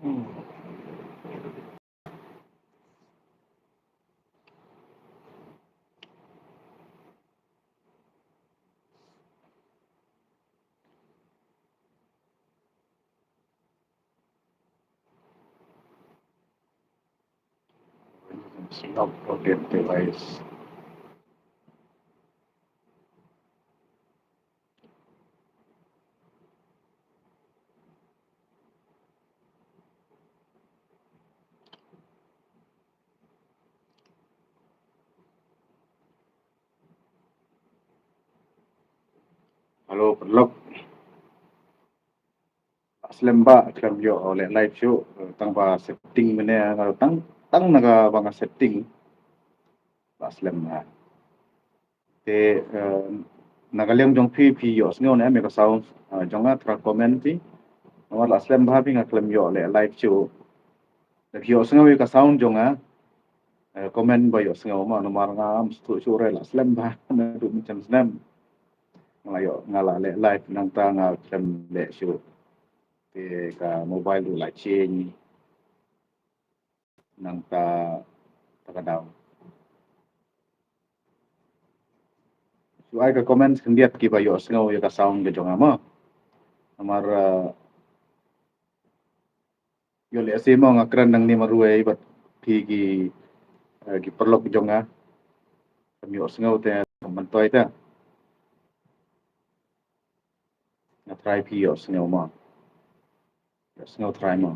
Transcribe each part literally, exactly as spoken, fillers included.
Stop rocket device. Hello, paralok. Slem ba khlem ïoh leh live shuh, tang ba setting mynne nga tang, tang na kaba nga setting. Ba slem ba. Te, eh, na ka liang jong phi, phi ïohsngew ne em ïa ka sound, eh, jong nga, try comment phi. Namar la slem bha phi, nga khlem ïoh leh live shuh. Lada phi ïohsngew ïa ka sound jong nga, eh, comment ba ïohsngew mo, namar nga ym sngewthuh shuh re, la slem bha naduh mynshem snem. Nga la ïoh, nga la leh live, nangta nga khlem leh shuh. Te ka mobile ruh la change. Nangta, ta ka daw. Shu ai ka comment khyndiat kiba ïohsngew ïa ka sound ka jong nga mo. Namar, eh, ïoh lehse mo nga kren nangne marwei bad phi ki, eh, ki paralok jong nga. Kam ïohsngew te, kam myntoi te. Nga try phi ïohsngew mo. Ïohsngew try mo.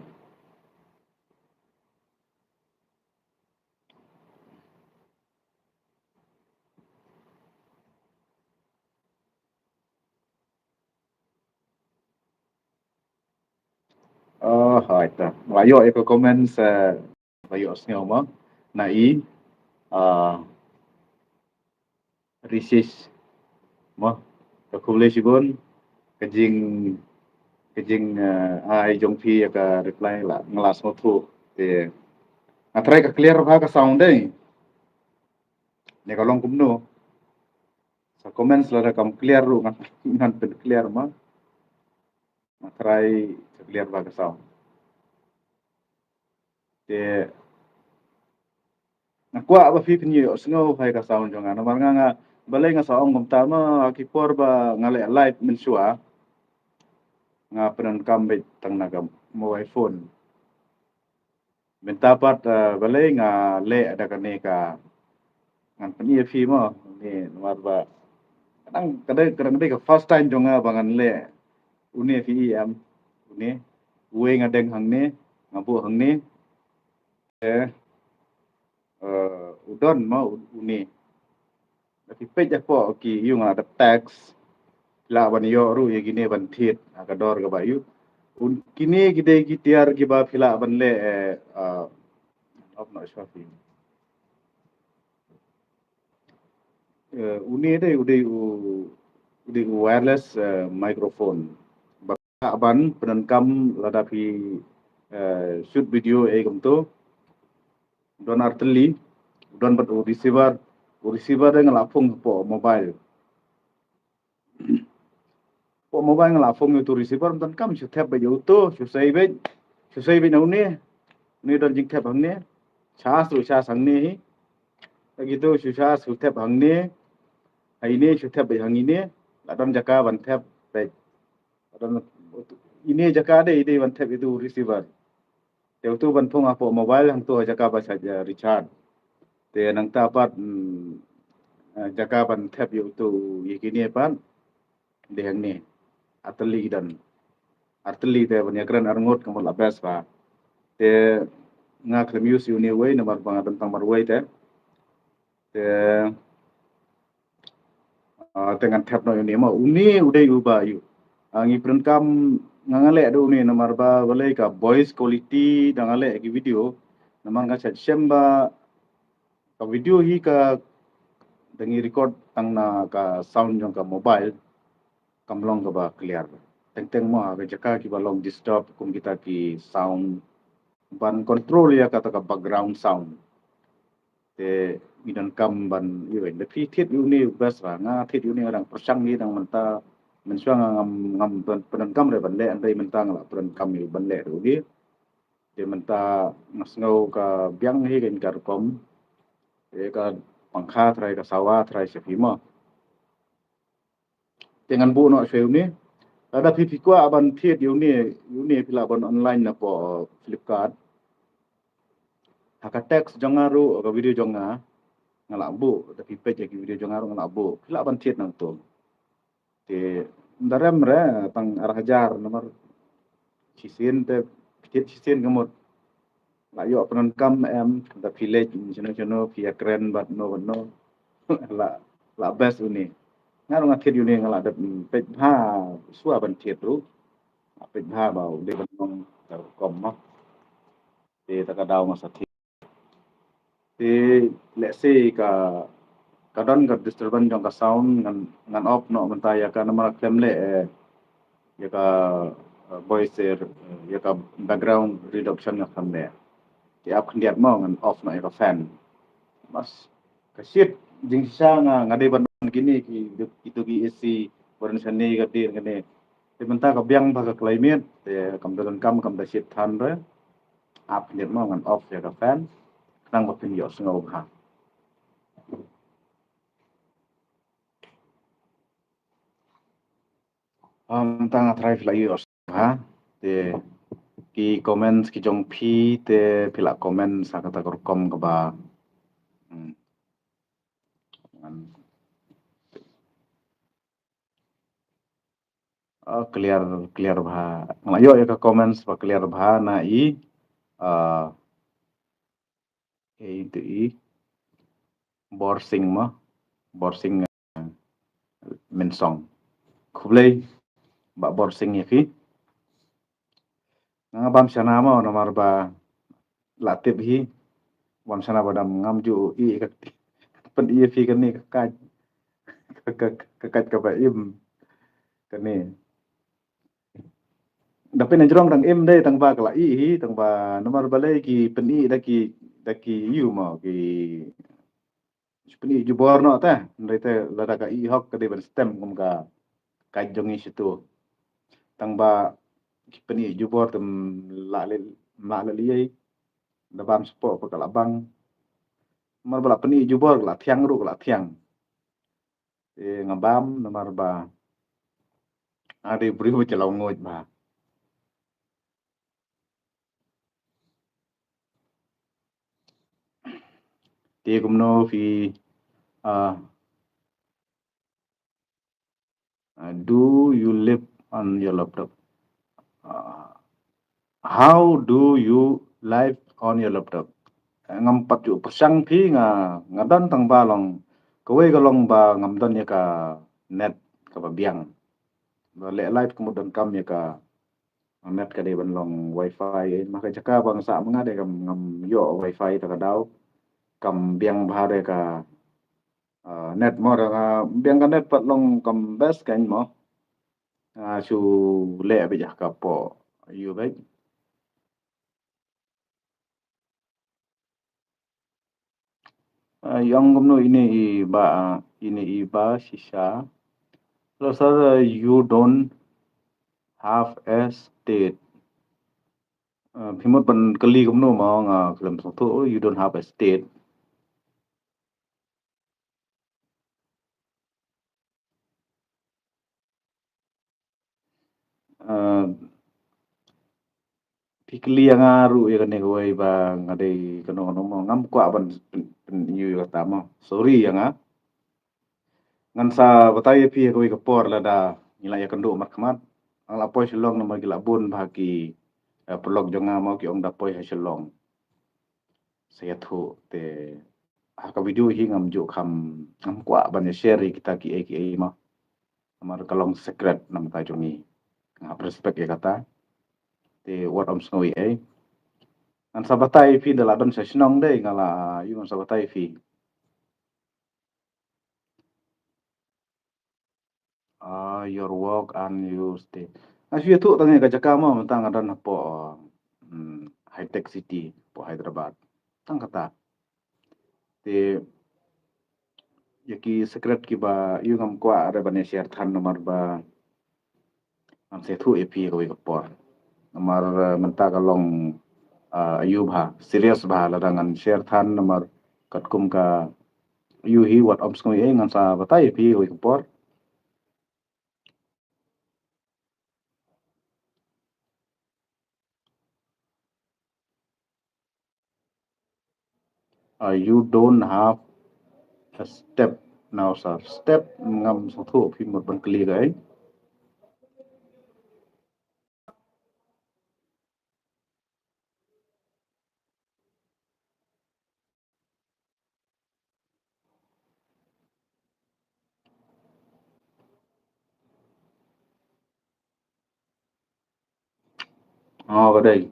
Oh, hai ta. Wa ïoh ïa ka comment sa ba ïohsngew mo. Na i, ah, Risis. Mo, ka khublei shibun, ka jing, ka jing, eh, ai jong phi ïa ka reply la, nga la sngewthuh. Te, nga try ka clear bha ka sound dei. Ne ka long kumno. Sa comments lada kam clear ruh ngan, ngan pyn clear mo. Nga try ka clear bha ka sound. Te, nga kwah ba phi phin ïohsngew bha ïa ka sound jong nga. Namar nga, nga, balei nga sa ong kumta mo, ha ki por ba nga leh live mynshuwa. Nga pyndonkam beit tang na ka mobile phone. Mynta pat, eh, balei nga leh da kane ka, ngan pyni ïa phi mo, ne namar ba. Kadang, kadang, kadang dei ka first time jong nga ba ngan leh. Une phi i em, une. Uwei nga deng hangne, nga buh hangne. Eh, eh, u don mo, u-, une. Lada phi peit hapoh ki, ïoh nga da text. Lah ban ïoh ruh ïa kine ban thied ha ka dor kaba ïoh. Un, kine ki dei ki tiar kiba phi lah ban leh, eh, ah, not sure phi. Eh, une dei, u dei u, u dei u wireless, eh, microphone. Ba lah ban pyndonkam lada phi, eh, shoot video ei kumto. Don artylli, don bad u receiver, u receiver dei nga la phong hapoh mobile. Hapoh mobile nga la phong ïa uto u receiver, mynta kam shu thep beit ïa uto, shu sei beit, shu sei beit na une, une don jingthep hangne, charge ruh charge hangne hi. Lagi tu shu charge shu thep hangne, ha ine shu thep beit hangne, la don jaka ban thep beit. Don ine jaka dei, dei ban thep ïa uto u receiver. Te uto ban phong hapoh mobile hangto ha jaka ba shait, eh, recharge. Te nangta pat, mm, eh, jaka ban thep ïa uto ïa kine pat. Dei hangne. Artylli ki don. Artylli te ban ïakren arngut ka mut la best bha. Te nga khlem use ïa une uwei namar ba nga don tang marwei te. Te Ah, te ngan thep noh ïa une mo, une u dei uba ïoh. Ah, ngi pyndonkam, nga nga leh da une namar ba balei ka voice quality da nga leh ki video. Namar nga shait shem ba ka video hi ka da ngi record tang na ka sound jong ka mobile. Kam long kaba clear. Teng teng mo ha ka jaka kiba long disturb kum kita ki sound ban control ïa kata ka background sound. Te ngi donkam ban ïoh, da phi thied ïa une best bha, nga thied ïa une nga dang pyrshang ïa dang mynta, mynshuwa nga ngam, ngam pyn-, pyndonkam re ban leh, hynrei mynta nga la pyndonkam ïa ban leh ruh ïa. Te mynta nga sngew ka biang hi ka rukom. Te ka pangkha trai, ka sawa trai sha phi mo. Te ngan buh noh sha uni. Lada phi phi kwah ban thied ïa uni, uni phi lah ban online na poh Flipkart. Ha ka text jong nga ruh, ka video jong nga, nga lah buh, da phi peit ïa ki video jong nga ruh nga lah buh. Phi lah ban thied nangto. Te nda rem re tang ar hajar namar shisien te phi thied shisien ka mut. Lah ïoh pyndonkam em, da phi leit shano shano phi ïakren bad no bad no. Lah, lah best uni. Nga ruh nga thied uni nga lah dep peit bha, shuwa ban thied ruh. Lah peit bha ba u dei ban long ka rukom mo. Te ta ka daw nga sa thied. Te let's say ka, ka don ka disturbance jong ka sound, ngan, ngan off noh mynta ïa ka namar khlem leh, eh, ïa ka, eh, voice, eh, ïa ka background reduction nga khlem leh. Te ap khyndiat mo ngan off noh ïa ka fan. Bas ka shit jingshisha nga, nga dei ban don kine ki, kito ki A C, ban shane ka dien kane. Te mynta ka biang bha ka climate, te kam da donkam, kam da shit than re. Ap khyndiat mo ngan off ïa ka fan. Khnang ba phin ïohsngew bha. Ym tang nga try phi lah ïohsngew bha. Te ki comments ki jong phi te phi lah comment sa kata ka rukom kaba. Hmm. Ngan Ah, clear, clear bha. Nga la ïoh ïa ka comments ba clear bha na i, ah, i, i, i Borsing mo. Borsing, ah, Mynsong. Khublei Bah Borsing ïa phi. Nga bam shana mo namar ba la tip hi. Bam shana ba dam ngam ju i ka pyn-i phi kane ka kaj. Ka, ka, ka kaj kaba im kane. Da pynjrong dang im dei tang ba ka la i hi, tang ba namar balei ki pyn-i da ki, da ki ïu mo ki pyn-i jubor noh te, hynrei te lada ka i hok ka dei ban stem kum ka kaj jong ngi shitu. Tang ba ki pyn-i jubor te mla leh, mla leh liei. Da bam shapoh pa ka la bang. Namar ba la pyn-i jubor ka la thiang ruh ka la thiang. Te nga bam namar ba nga dei briew ba jylliew nguid bha. Te kumno phi, ah, ah, do you live on your laptop? Ah, how do you live on your laptop? Eh, ngam pat ju pyrshang phi nga, nga don tang ba long kawei ka long ba ngam don ïa ka net kaba biang. Ba leh live ka mut donkam ïa ka net ka dei ban long wifi, eh, ma ka jaka ba nga sah ma nga dei kam ngam ïoh wifi ta ka daw. Kam biang bha dei ka, ah, net mo, dei ka biang ka net pat long kam best kan mo. Nga shu leh beit ha ka poh ïu beit. Ah, ïong kumno ine i Bah, ine i Bah Shisha. Hello sir, uh, you don't have a state. Uh, phi mut ban kylli kumno mo, nga khlem sngewthuh, you don't have a state. Ah, phi kylli ïa nga ruh ïa kane kawei ba nga dei kano kano mo, ngam kwah ban pyn, pyn, ïa kata mo. Sorry ïa nga. Ngan sa batai ïa phi ïa kawei ka por lada ngi la ïakynduh markhmat. Nga la poi Shillong namar ki la bun bha ki, eh, paralok jong nga mo ki ong da poi ha Shillong. Sa ïathuh te ha ka video hi ngam ju kham, ngam kwah ban ïa share ïa kita kiei kiei mo. Namar ka long secret na bynta jong ngi. Nga hap respect ïa kata. Te wat ym sngew ei ei. Ngan sa batai ïa phi da la don sha shnong dei nga la ïoh ngan sa batai ïa phi. Ah, your work and your stay. Nga shu ïathuh tang ïa ka jaka mo mynta nga don hapoh, hmm, Hi-Tech City, hapoh Hyderabad. Tang kata. Te ïa ki secret kiba ïoh ngam kwah re ban ïa share than namar ba ngam sa ïathuh ïa phi kawei ka por. Namar, eh, mynta ka long ah, aiu bha, serious bha lada ngan share than namar katkum ka aiu hi wat ym sngew ei, ngan sa batai ïa phi ha kawei ka por. Uh, you don't have a step now, sir. Step ngam sngewthuh, phi mut ban kylli kaei. Oh, ka dei.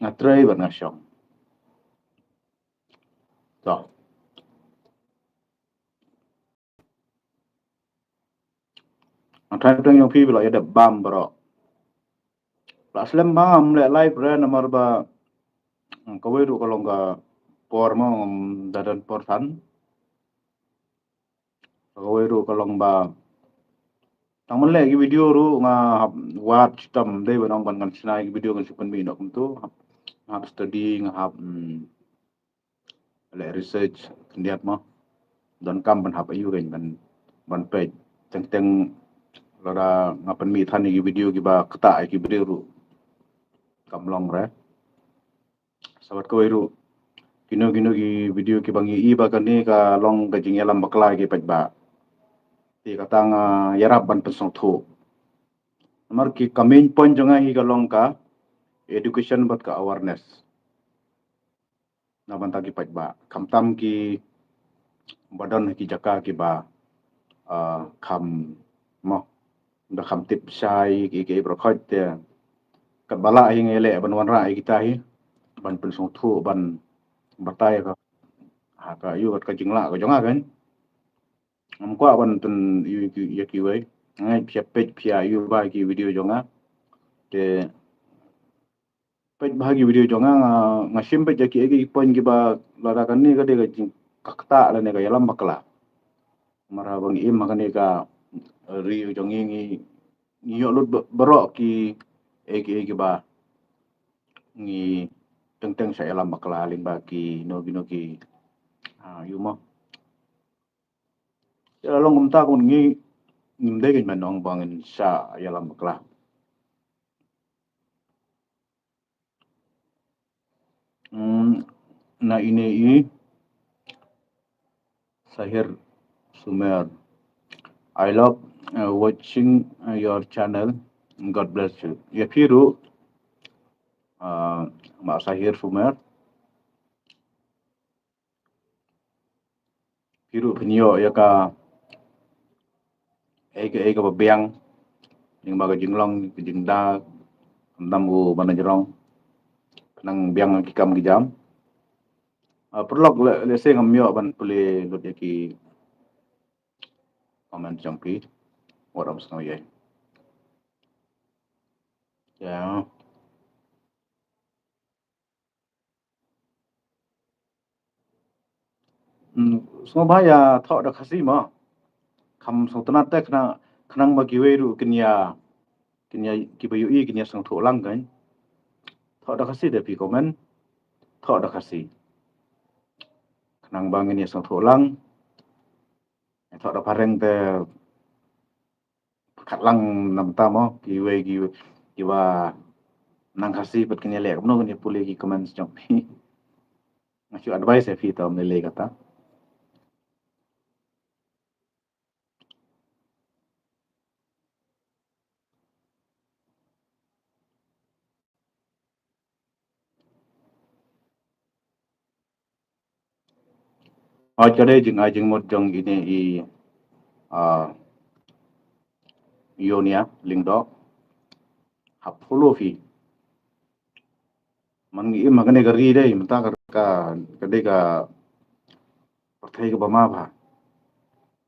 Nga trei bad nga shong. To. Nga tharai pdeng ïa phi ba la ïa dep bam baroh. La slem ba ngam leh live re namar ba kawei ruh ka long ka por mo ngam da don por than. Kawei ruh ka long ba tang ban leh ki video ruh nga hap wad shitom, dei ban ong ban ngan shna ki video ngan shu pynmih noh kumto. Nga hap study, nga hap, mm, leh research khyndiat mo. Donkam ban hap aiu kein ban, ban peit. Teng teng lada nga pynmih than ïa ki video kiba ktah ïa ki briew ruh kam long re. Sa bad kawei ruh, kino kino ki video kiba ngi i ba kane ka long ka jingïalam bakla ïa ki paidbah. Te kata nga ïarap ban pynsngewthuh. Namar ki, ka main point jong nga hi ka long ka education bad ka awareness na bynta ki paidbah. Khamtam kiba don ha ki jaka kiba, ah, kham, mo, da kham tip shai ki, ki baroh khoit, te katba lah hi nga leh ban wanrah ïa kita hi ban pynsngewthuh, ban batai ka, ha ka aiu, ka jinglah ka jong nga kein. Ngam kwah ban pyn, ïa ki, ïa kiwei. Nga ngeit phi ïa peit, phi ïa aiu bha ki video jong nga. Te peit bha ki video jong nga, nga, nga shim beit ïa ki, ïa ki point kiba lada kane ka dei ka jing, ka ktah lane ka ïalam bakla. Namar haba ngi im ha kane ka, eh, ri jong ngi, ngi, ngi ïoh lut ba-, baroh ki, ïa ki, ïa kiba ngi teng teng shah ïalam bakla lyngba kino kino ki, ah, aiu mo. Ïa la long kumta, kumne ngi, ngim dei kein ban ong ba ngin shah ïalam bakla. Hmm, na ine i Sahir Sumer. I love, uh, watching, uh, your channel. God bless you. Ïa phi ruh, uh, Ma Sahir Sumer. Phi ruh phin ïoh ïa ka, ei ka, ei kaba biang lyngba ka jinglong, ka jingda, khamtam u ba na jrong. Phin nang biang ki kam ki jam. Ah, paralok, leh, lehse ngam ïoh ban pule lut ïa ki comment jong phi. Wat ym sngew ei. Ïa. Hmm, sngewbha ïa thoh da Khasi mo. Kham sngewtynnat te khnang, khnang ba kiwei ruh kin ïa, kin ïa, kiba ïohi kin ïa sngewthuh lang kein. Thoh da Khasi te phi comment. Thoh da Khasi. Khnang ba ngin ïa sngewthuh lang. Thoh da Phareng te pyrkhat lang na bynta mo, kiwei ki, kiba nang Khasi pat kin ïa leh kumno, kin ïa pule ki comments jong phi. Nga shu advice ïa phi, to ym lei lei kata. Hooid, ka dei jingai jingmut jong ine i, ah, Ionia Lyngdoh. Hap follow phi. Man ngi im ha kane ka ri dei, mynta ka, ka, ka dei ka pyrthei kaba ma bha.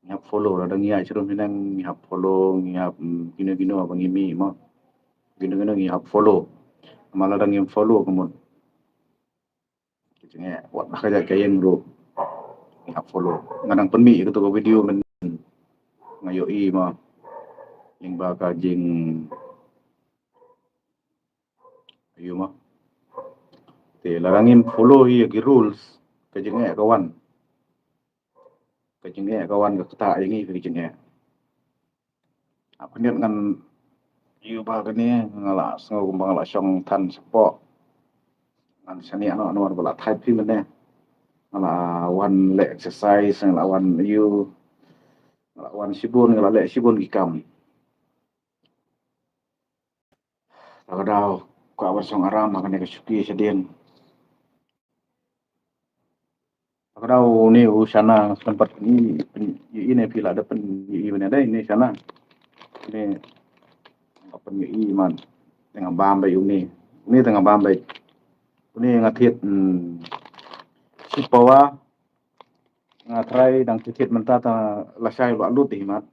Ngi hap follow, lada ngi ïaid sharum shaneng ngi hap follow, ngi hap, mm, kino kino ba ngi mih mo. Kino kino ngi hap follow. Namar lada ngim follow ka mut, ka jingeh, wat la ka jait ka ïing ruh ngi hap follow. Nga dang pynmih ïa kato ka video mynnin, nga ïohi mo, lyngba ka jing, aiu mo, Te lada ngim follow ïa ki rules, ka jingeh ka wan. Ka jingeh ka wan ka ktah ïa ngi ka jingeh. Hap khyndiat ngan ïoh ba kane nga la sngew kumba nga la shong than shapoh. Ngan shaniah noh namar ba la thait phi mynne. Nga la wan leh exercise, nga la wan ïoh, nga la wan shibun, nga la leh shibun ki kam. Ta ka daw kwah ban shong aram ha kane ka shuki shadien. Ta ka daw une u shana sngewthuh pyn, pyn, ïohi ne phi la da pyn, ïohi ne dei une shana. Une nga pyn ïohi man. Tang bam beit une. Une tang bam beit. Une nga thied, hmm, shi pawa. Nga try dang thied mynta ta lashai ba lut hi mat.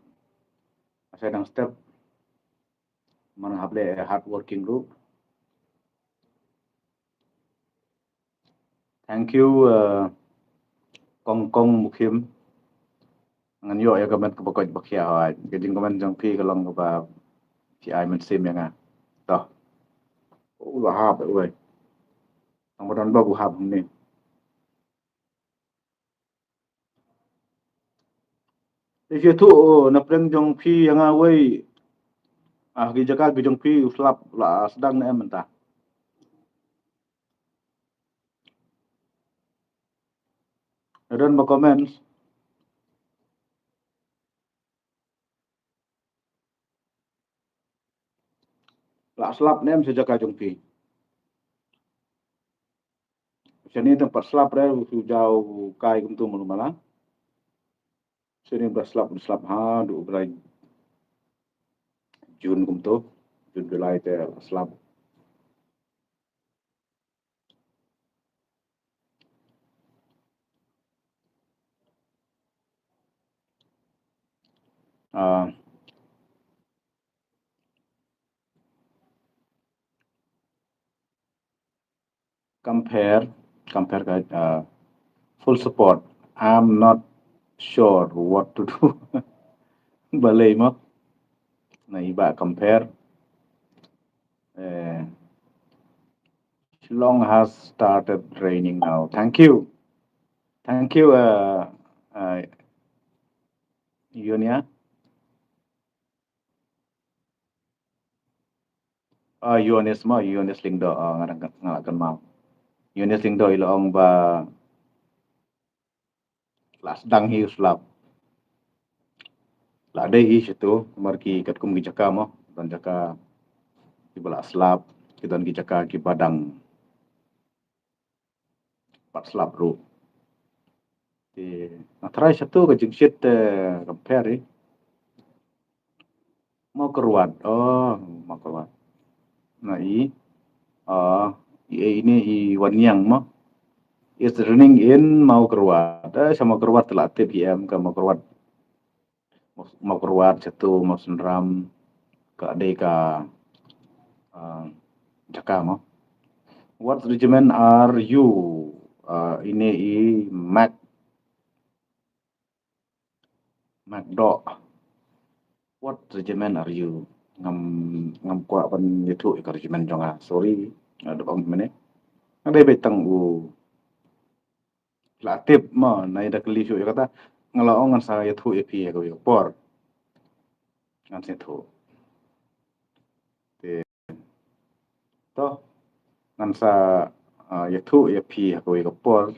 Lashai dang step. Man hap leh hard working ruh. Thank you, uh, Kong Kong Mukhim. Ngan ïoh ïa comment kaba koit ba khia hoi. Ka jingcomment jong phi ka long kaba phi ai mynsiem ïa nga. Toh. U la hap wei. Tang ba don bok u hap hangne. Te shu tu, oh, na pdeng jong phi ïa nga wei. Ah, ki jaka ki jong phi u slap la sdang ne em mynta. Na don ba comments. La slap ne em sha jaka jong phi. Shane tang pat slap re u jaw kai kumtu malu mala. Shane ba slap, slap ha du brai June kumtu. June, July te la slap. Ah, compare, compare ka, ah, full support. I'm not sure what to do. Balei mo? Na iba compare. Eh, Shillong has started raining now. Thank you. Thank you, uh, uh, Yonia. Ah, Yonis mo, Yonis Lyngdoh, ah, nga, nga, nga la kynmaw. Yonis Lyngdoh i la ong ba la sdang hi u slap. La dei hi shitu, namar ki katkum ki jaka mo, don jaka kiba la slap, ki don ki jaka kiba dang pat slap ruh. Te nga tharai shitu ka jingshit te compare. Mawkyrwat. Oh, Mawkyrwat. Na i, ah, i, i, ini i Waniang mo. It's raining in Mawkyrwat. Eh, sha Mawkyrwat te la tip hi em ka Mawkyrwat. Maw-, Mawkyrwat, Shatu, Mawsynram, ka dei ka, ah, jaka mo. What regiment are you? Ah, ini i Mac, Mac Doh. What regiment are you? Ngam, ngam kwah ban ïathuh ïa ka regiment jong nga. Sorry. Nga da ong mynne. Nga dei beit tang u la tip mo, na i da kylli shuh ïa kata, nga la ong ngan sa ïathuh ïa phi ha kawei ka por. Ngan sa ïathuh. Te, to, ngan sa, ah, ïathuh ïa phi ha kawei ka por.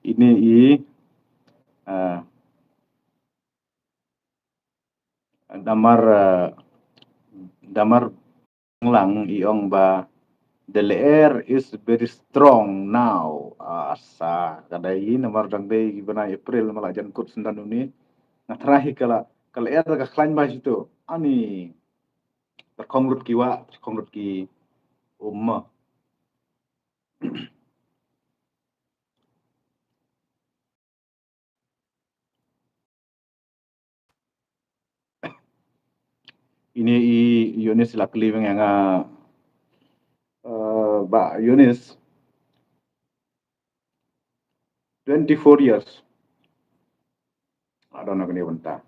Ini i, ah, Damar, eh, Damar Lang i ong ba the air is very strong now. Ah, sa ka dei namar dang dei ki bnai April ma la jan kut syndan une. Nga tharai ka la, ka lyer ka khlaiñ bha shitu. Ani tyrkhong lut ki wah, tyrkhong lut ki um mo. Ini i Yunis la kylli ïa nga, eh, Bah Yunis, twenty-four years. I don't know kane bynta.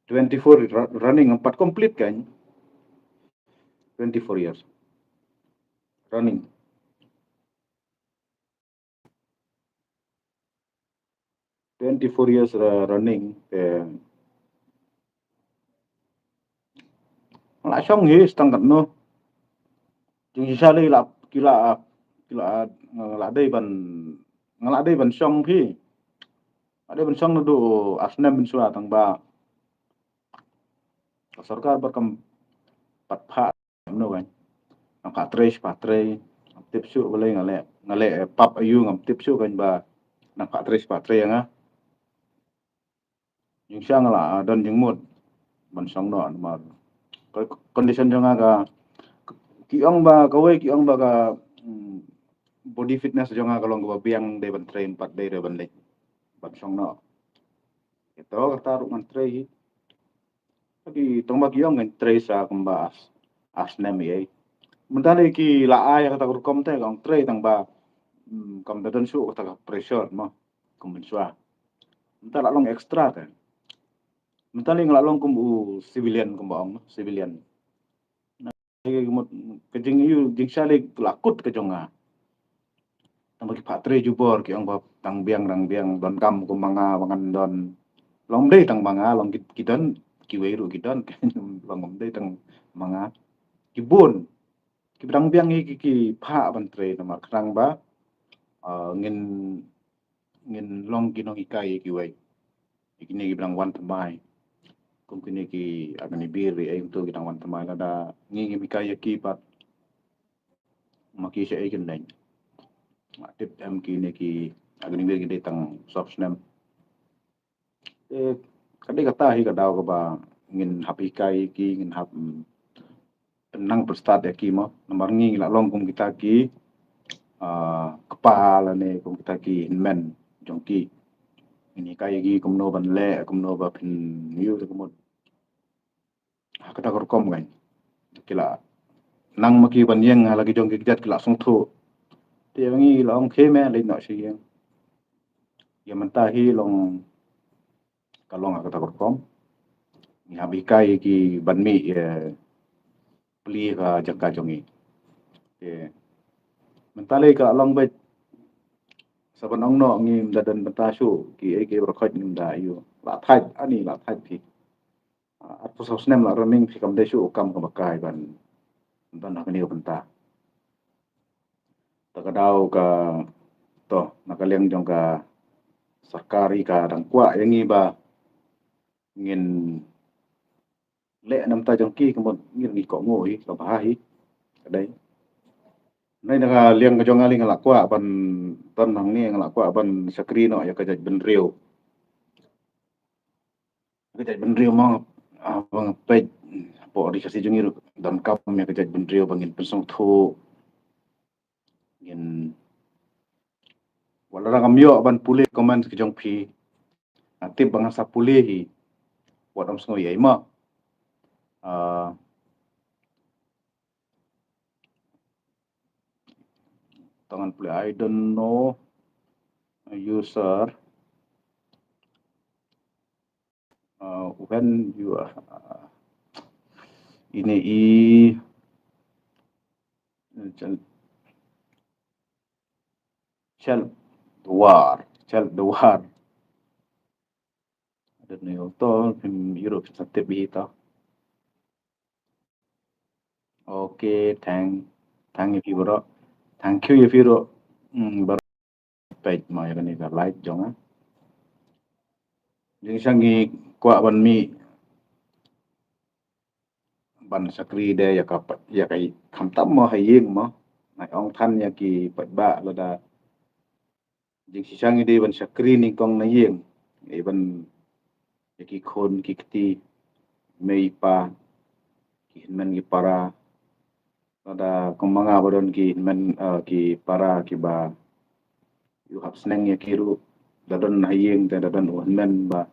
twenty-four ru-, running, em pat complete kan. Twenty-four years running. Twenty-four years ra-, running, te la shong hi stang katno. Jingshisha lei la, ki la, ki la, nga la dei ban, nga la dei ban shong phi. La dei ban shong naduh ar snem mynshuwa tang ba ka sorkar bad kam pat phah, no kan. Nang phah trei, phah trei. Ngam tip shuh balei nga leh, nga leh pap aïu, ngam tip shuh kan ba nang phah trei, phah trei ïa nga. Jingshisha nga la, ah, don jingmut ban shong noh namar ka condition jong nga ka, ki ong ba kawei, ki ong ba ka, mm, body fitness jong nga ka long kaba biang, dei ban trei em pat dei, dei ban leit ban shong noh. Ito kata ruh ngan trei hi. Hynrei tang ba ki ong ngan trei sa kumba ar, ar snem ïa. Mynta lei ki la ai kata ka rukom te ka ong trei tang ba, mm, kam da don shuh kata ka pressure mo. Kum mynshuwa. Mynta la long extra te. Mynta lei nga la long kum u civilian, kumba ong civilian. Ka mut ka jing ïu jingshisha lei la kut ka jong nga. Tang ba ki phah trei jubor, ki ong ba tang biang, dang biang, donkam kum ma nga ba ngan don. Long dei tang ma nga, long ki, ki don, kiwei ruh ki don. Long ym dei tang ma nga. Ki bun. Ki ba dang biang hi ki, ki phah ban trei namar khnang ba, ah, ngin, ngin long ki nonghikai ïa kiwei. Ïa kine ki ba dang wan thymmai. Kum kine ki Agniveer, ïa kumto ki dang wan thymmai, lada ngi ngim hikai ïa ki pat, ma ki shaei kin leit. Nga tip em kine ki Agniveer ki dei tang sop snem. Eh, ka dei kata hi ka daw kaba ngin hap hikai ïa ki, ngin hap, mm, nang pynstad ïa ki mo. Namar ngi ngi la long kum kita ki, ah, kpa lane kum kita ki hynmen jong ki. Ngin hikai ïa ki kumno ban leh, kumno ba phin ïoh te kumno. Ha kata ka rukom kan. Ki la nang ma ki ban ïeng ha la ki jong ki kjat, ki la sngewthuh. Te ïa ngi la ong khie me leit noh sha ïing. Ïa mynta hi long ka long ha kata ka rukom. Ngi hap hikai ki ban mih, eh, plie ka jaka jong ngi. Te mynta lei ka long beit sa ban ong noh ngim da don bynta shuh, ki ei ki ei baroh khoit ngim da ïoh. La thait ani la thait phi. Ah, arphew saw snem la running phi, kam dei shuh u kam kaba kai ban, ban ha kane ka bynta. Ta ka daw ka, to, na ka liang jong ka sorkar i ka dang kwah ïa ngi ba ngin leh na bynta jong ki, ka mut ngi ngi kohnguh hi, ka bha hi. Ka dei. Nai na ka liang ka jong nga lei nga la kwah ban, ban hangne nga la kwah ban shakri noh ïa ka jaitbynriew. Ka jaitbynriew mo, ah, ba nga peit hapoh ri Khasi jong ngi ruh donkam ïa ka jaitbynriew ba ngin pynsngewthuh. Ngin, wat la ngam ïoh ban pule comment ka jong phi, nga tip ba ngan sa pule hi. Wat ym sngew ïa i mo. Ah, to ngan pule, I don't know you, sir. Uh, when you are, uh, ine i, uh, Chel-, Cheldwar, Cheldwar. I don't know, to phim ïoh ruh phin sa tip hi to. Okay, thank, thank you baroh. Thank you ïa phi baroh. Hmm, baroh. Peit mo ïa kane ka live jong nga. Jingshisha ngi kwah ban mih ban shakri de ïa ka, ïa ka, khamtam mo ha ïing mo. Nga ong than ïa ki paidbah lada jingshisha ngi dei ban shakri nyngkong na ïing, ngi ban ïa ki khun ki kti, mei pa, ki hynmen ki para. Lada kum ma nga ba don ki hynmen, eh, ki para kiba ïoh hap sneng ïa ki ruh, da don ha ïing te da don u hynmen ba